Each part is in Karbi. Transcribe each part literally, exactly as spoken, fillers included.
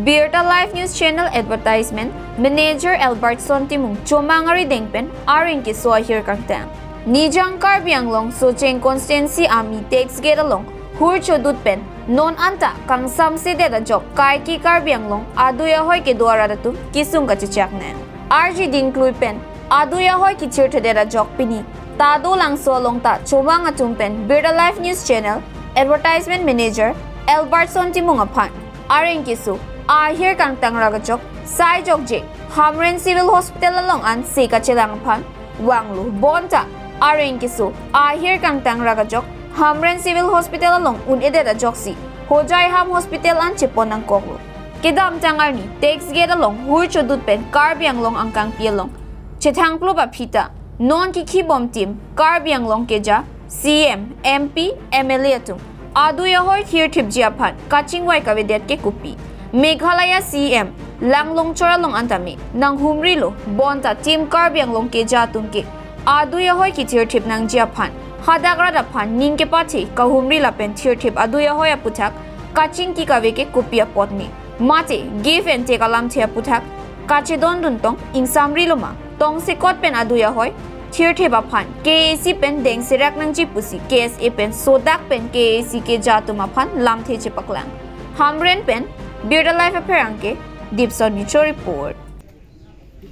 Birta Live News Channel Advertisement Manager Albertson Timung chomang arideng pen areng keso ahir kangtang. Nijang Karbi Anglong Socheng Constituency ami tax gate along hur chodut pen non anta kangsamsedet ajok kaike Karbi Anglong adui ahoi kedo arat atum kesung kachechak nang. Arji dingklui pen adui ahoi kethirthedet ajok pini Tado Langso along ta chomang atum pen Birta Live News Channel Advertisement Manager Albertson Timung aphan areng keso ahir kangtang rak ajok sai jokje Hamren Civil Hospital along an se kachelang aphan vanglo. Bonta areng keso ahir kangtang rak ajok Hamren Civil Hospital along un-edet ajoksi Hojaiham Hospital an chepon nangkoklo. Kedamtang arni tax gate along hur chodut pen Karbi Anglong angkangpi along chethangplop aphi ta non kikhibom tim Karbi Anglong keja C M, M P, M L A atum adui ahoi thirthipji aphan kachingvai kavedet ke kopi? Meghalaya C M Langlongchor along an tame nanghumrilo. Bonta tim Karbi Anglong keja atum ke adui ahoi kethirthip nangji aphan hadak rat aphan ning kepathe kahumri lapen thirthip adui ahoi aputhak kachingki kave ke kopi apotne? Mate give and take alamthe aputhak kachedondun tong ingsamrilo ma? Tongsekot pen adui ahoi thirthip aphan K A A C pen dengserak nangji pusi K S A pen sodak pen K A A C keja atum aphan lamthe chepaklang. Hamren pen Birta Live apherangke Dipson Nicho report.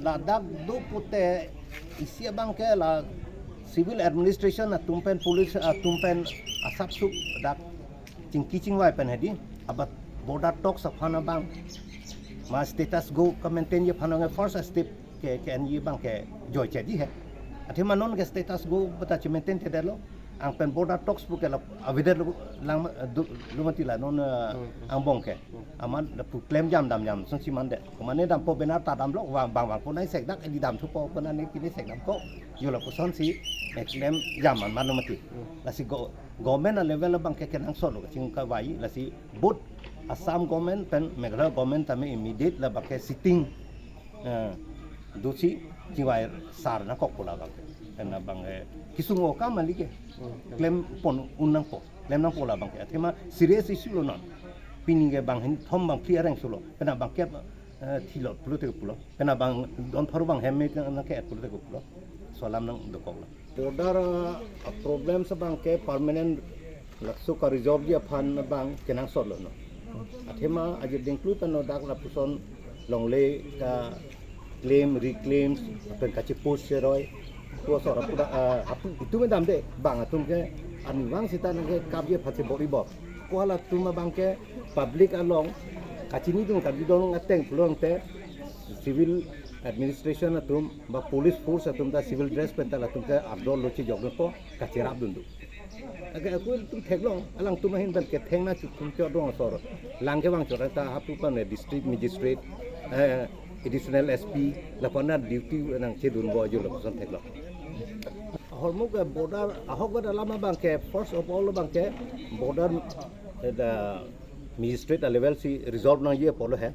Ladak do pute isi abang ke la civil administration atum pen police atum pen asapsup dak chingki chingvai pen hedi abat border talks aphan abang ma status quo ke-maintain ji aphan abang first step ke ke-enji abang ke joiche di he. Athema non ke status quo bata che-maintain thedetlo. Ang pen border talks pu ke la avedet lo lang du- lumati la non eh, angbong ke. Amat lapu klem jam dam jam son si mande. Kumane dampo benar ta damlo vang bang vang punai sekdak di dam thupo punai pini sekdam ko. Yo lapusonsi eh, klem jam man man lumati. Lasi go government a level abang ke kenangsot lo chingkavai lasi both Assam government pen Meghalaya government tame immediate la abang ke sitting eh, dosi chingvai sar nangkok pu la abang ke. Pen abang eh, kesung-o kam kali ke. Klem pon un nangpo. Klem nangpo la abang ke. Athema serious issue lo non. Pini ke bang hin thom bang phli areng sulo. Pen abang ke eh, thilot pulote pulo. Pen abang don pharu bang hem me nangke-et pulote pulo. So alam nangdokoklo. Border ah, problems abang ke permanent laso ka-resolve ji aphan abang kenangsot lo non. Athema ajir dingklui pen no dak lapuson longle ka-claim, reclaims, pen kachepost cheroi. Ko sor apu da, ah, apu itum damde bang atum ke ani vang sita nangkekapji aphan si bor-i bor. Ko halatum abang ke public along kachinidun kardidun ateng pulote civil administration atum ba police force atum ta civil dress pen ta latum ke ardor lo chejok nangpo kacherapdun do. Ake aku tum theklong alangtum ahin pen ketheng nangchok tum chodong asor. Lang kevang chot ta hapu pen district magistrate eh, additional S P lapu an duty nangchedun bo ajo lapuson theklong. Ahormu ke border ahok vet alam abang ke first of all abang ke border eh, the magistrate a level si resolve nangji apotlo he.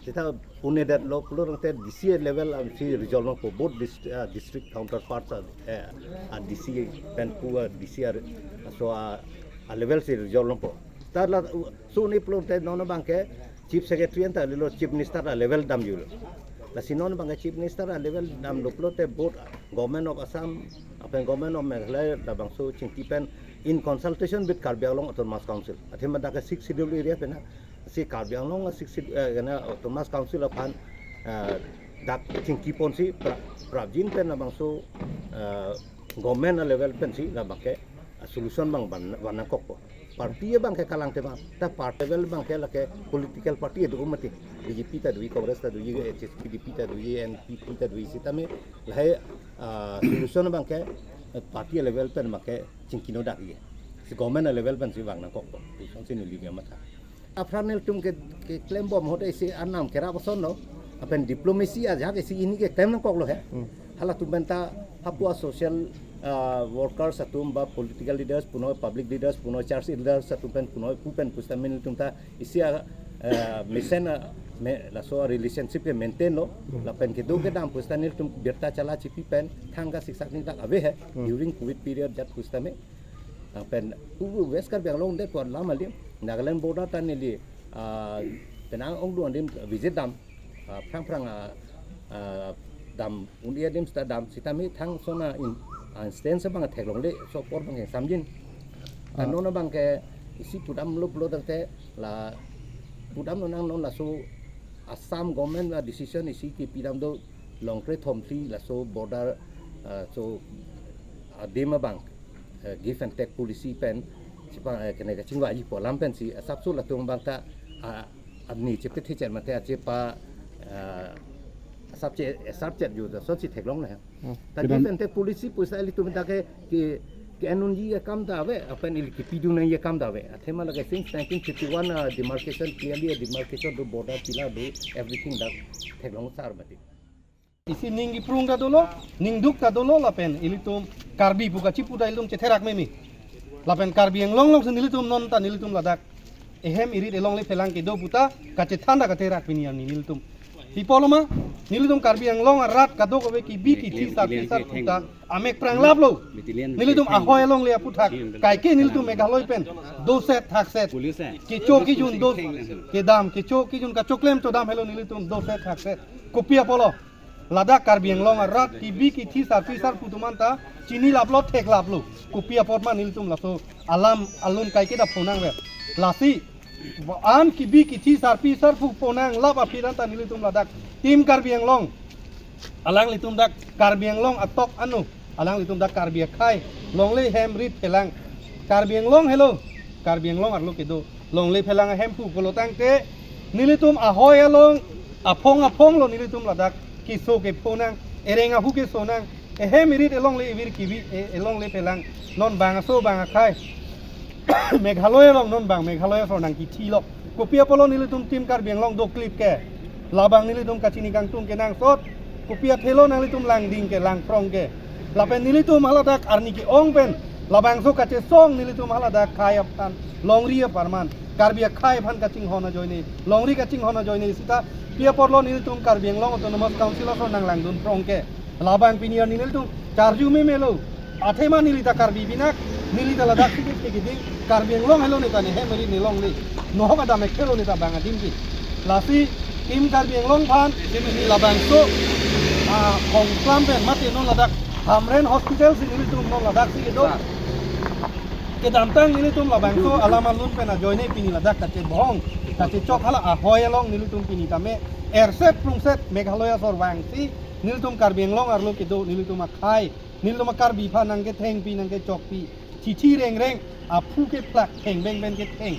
Sita un-edetlo pulotangte D C level am si resolve nangpo both dist- ah, district counterparts ah, eh, ah, D C pen pu ah, D C ah, so ah, ah, level si resolve nangpo. Ta la uh, so ni pulotangte non abang ke chief secretary anta lelo chief minister a level damjulo. Lasi non abang ke chief minister a level damlo pulote both government of Assam lapen government of Meghalaya labangso chingki pen in consultation with Karbi Anglong Autonomous Council. Athema dak six schedule area pen si Karbi Anglong six schedule eh, kena Autonomous Council aphan eh, dak chingki ponsi pra- prapjin pen labangso eh, government a level pensi labang ke ah, solution bang van van nangkokpo. Party abang ke kalang tema ta party level abang ke lake political party do mati. B J P ta do-i, Congress ta do-i, H S P D P ta do-i, N P P ta do-i sitame lahai ah, solution abang ke eh, party level pen abang ke chingki no dak ye. Si government level pensi vang nangkokpo. Solution si neli ke matha. Aphrang nelitum ke ke klem bom hote isi anam kerap asonlo. Lapen diplomacy ajahak isi ini ke klem nangkoklo he. Halatum pen ta hapu a social ah, workers atum ba political leaders punoi public leaders punoi church leaders atum pen punoi pu pen pusitame nelitum ta isi a eh, mesen ah, me, laso a relationship ke maintain lo. Lapen kedo kedam pusitame nelitum birta chala chipi pen thangka siksak ni tak ave he during covid period jat pusitame. Lapen pu West Karbi Anglong det pu alam alim Nagaland border ta neli ah, Penang ongdung adim visit dam, ah, phrang phrang, ah, ah, dam un-e adim seta dam sitame thang sona in, ah, instance abang theklongle, so apor abang samjin. Ah. Non abangke isi pudamlo pulo tangte la pudamlo nang non laso Assam government la decision isi kepidam do Longkre Thomthli laso border, ah, so adim abang, eh, give and take policy pen, sipang, eh, kene kachingvaipo alam pensi asapso latum abang ta, ah, arni chepe thechen mate achepa, ah, asap che, asap chet ju da so si theklongle. Hmm. Ta give and take policy pusi ilitum ta ke, ke, ke-enunji akam ta ave, lapen ili kepidun nangji akam ta ave. Athema lake since nineteen fifty-one, ah, demarcation, clearly demarcation do, border pillar do, everything dak theklong sar mati. Isi ning kiprung ta dolo, ning duk ta dolo, lapen ilitum Karbi pu kachipu ta ilitum chetherak meme. Lapen Karbi Anglong alongsi nelitum non ta nelitum ladak ehem irit elongle phelang kedo puta kachethan ta katherak pini arni nelitum. Pi apotlo ma, nelitum Karbi Anglong arat kadokave kibi kithi sarpi sarpo ta amek pranglaplo. Nelitum ahoi alongle aputhak kaike nelitum Meghalaya pen doset thakset, kecho kejun do, kedam, kecho kejun kachoklem chodam helo nelitum doset thakset. Kopi apotlo? Ladak Karbi Anglong arat kibi kithi sarpi sarpo atum anta chinilaplo, theklaplo. Kopi apot ma nelitum laso alam alun kaike ta phonangver? Lasi an kibi kithi sarpi sarpo phonanglap aphi anta nelitum ladak Team Karbi Anglong, alanglitum dak Karbi Anglong atok anu, alanglitum dak Karbi akhei longle hem rit phelang, Karbi Anglong helo, Karbi Anglong arlo kedo longle phelang ahemphu pulo tangte nelitum ahoi along aphong aphonglo nelitum ladak keso kephonang, ereng ahu kesonang, ehem irit elongle ivir kivi, e, elongle phelang, non bangso bang akhei Meghalaya along non bang Meghalaya asor nangkithilo. Kopi apotlo nelitum Team Karbi Anglong doklip ke? Labang nelitum kachini kangtung kenangsot. Kopi athelo nanglitum langding ke, langphrong ke? Lapen nelitum haladak arni ke-ong pen labangso kachesong nelitum haladak akhei aphan, longri apharman, Karbi akhei aphan kachinghon ajoine, longri kachinghon ajoine seta pi apotlo nelitum Karbi Anglong Autonomous Council asor nanglangdunphrong ke? Labang pini arni nelitum charju memelo. Athema neli ta Karbi binak, neli ta ladak sigi sigi ding, Karbi Anglong helo neta ne hem rit ne longle. Nohok adam ekhelo neta bang adim ke. Lasi Team Karbi Anglong aphan neli labangso, ah, Khongklam pen mate non ladak Hamren Hospital si nelitum non ladak si kedo. Kedamtang nelitum labangso alam alun pen ajoine pini ladak kachebohong, kachechok hala ahoi along nelitum pini tame erset prungset Meghalaya asor vangsi nelitum Karbi Anglong arlo kedo, nelitum akhei, nelitum a-Karbi aphan nangkethengpi nangkechokpi, chithi rengreng, aphu kephlak, theng beng beng ketheng.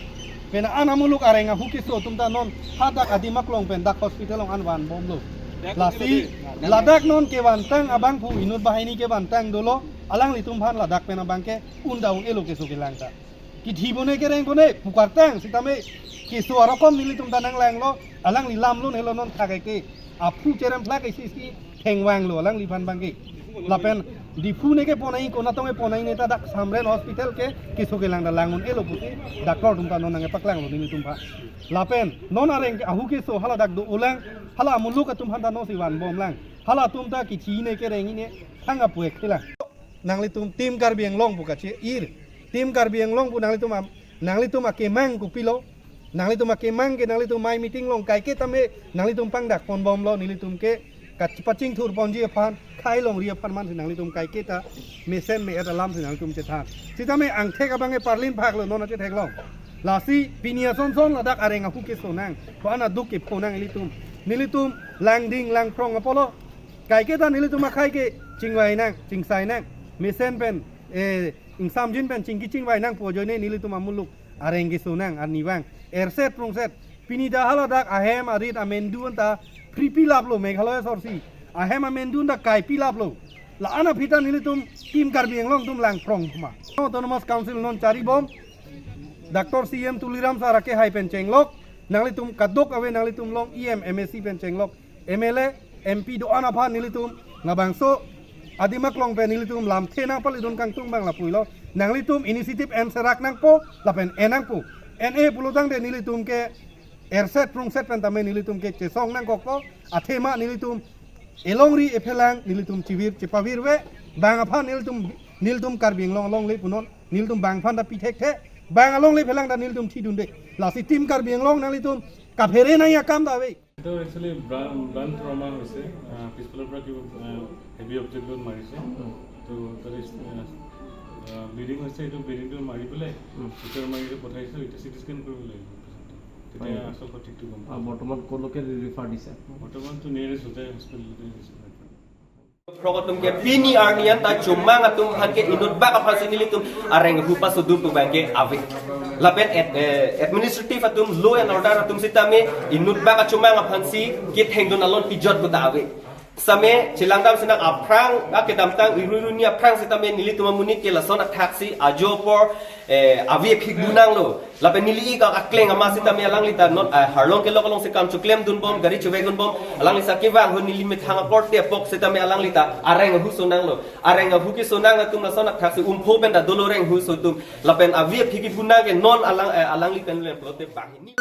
Pen an amuluk areng ahu keso atum ta non hadak adim aklong pen dak hospital along an vanbomlo. Lasi ladak non kevantang abangphu inut banghini kevantang dolo, alanglitum aphan ladak pen abangke un ta un-elo keso kelang ta. Kithi bone kereng bone pukartang sitame keso arokom nelitum ta nanglanglo, alangli lam lun helo non thak eke. Aphu cheremphlak isi isi thengvanglo alangliphan abangke. Lapen Diphu ne kepon ai, konatong kepon ai neta dak Hamren Hospital ke keso kelang ta lang un-elo pusi doctor atum ta non nangkepaklanglo nelitum aphan. Lapen non areng ahu keso haladak do-olang, hala amuluk atum aphan ta non si vanbomlang. Halatum ta kithi ne kereng ne thang apu ekthelang. Nanglitum Team Karbi Anglong pu kachi-ir. Team Karbi Anglong pu nanglitum am-, nanglitum akemang kopilo? Nanglitum akemang ke nanglitum amei meeting along kaike tame nanglitum pangdak ponbomlo, nelitum ke kachepachingthur ponji aphan, khei longri apharman si nanglitum kaike ta mesen me-et alam si nanglitum chethan. Sitame angthek abangke parlin phaklo non achetheklong. Lasi pini asonson ladak areng ahu kesonang, ko-an aduk kephonang ilitum. Nelitum langding langphrong apotlo. Kaike ta nelitum akhei ke chingvainang, chingsainang. Mesen pen, eh, ingsamjin pen chingki chingvainang pu ajoine nelitum amuluk areng kesonang arnivang. Erset prungset. Pini ta haladak ahem arit amendu anta phripilaplo Meghalaya asor si. Ahem amendu anta kaipilaplo. La-an aphi ta nelitum Team Karbi Anglong atum langphrong ma? Autonomous Council non charibom. Doctor C M Tuliram sir akehai pen chenglok. Nanglitum kadokave nanglitum along E M, M A C pen chenglok, M L A, M P do-an aphan nelitum labangso adim aklong pen nelitum lamthe nangpalidun kangtung abang lapuilo. Nanglitum initiative enserak nangpo, lapen en nangpo. En-e pulo tangte nelitum ke erset prungset pen tame nelitum ke chesong nangkokpo. Athema nelitum elongri ephelang nelitum chivir chepavirve. Bang aphan nelitum, nelitum Karbi Anglong alongle punon, nelitum bang aphan ta pi thekthe. Bang alongle phelang ta nelitum thidunde. Lasi Team Karbi Anglong nanglitum Kaphere nangji akam ta ave. এইটো actually Blunt Blunt trauma হৈছে। আহ, পিছফালৰ পৰা কিবা heavy object লৈ মাৰিছে। তো তাতে ব্লিডিং হৈছে। এইটো ব্লিডিংটো মাৰি পেলাই চিচাৰ মাৰি এইটো পঠাইছোঁ। এতিয়া চিটি স্কেন কৰিব লাগিব। তেতিয়া আচল সঠিকটো গম পাম। বৰ্তমান ক'লৈকে ৰিফাৰ দিছে? বৰ্তমানতো নিয়েৰেষ্ট হোজাই হস্পিটেলতে দিছোঁ। Phrok atum ke pini arni an ta chomang atum aphan ke inut bak aphan si nelitum areng ahu pasodup pu abang ke ave. Lapen ad, eh, administrative atum, law and order atum sitame inut bak achomang aphan si kethengdun alon pijot pu ta ave. Sitame chelangdam sinang aphrang, akedamtang iru iru ni aphrang sitame nelitum amonit ke lason athak si ajo apor, eh, avi aphik bunanglo. Lapen neli ik akleng ama sitame alangli ta non, ah, harlong kelok along si kam choklemdun bom, gari chevekdun bom, alangli sa kevang ahut neli methang akorte apok sitame alangli ta areng ahu sonanglo. Areng ahu kesonang atum lason athak si umpho pen ta dolo areng ahu so atum. Lapen avi aphik kebunang ke non alang, eh, alangli pen le plote banghini.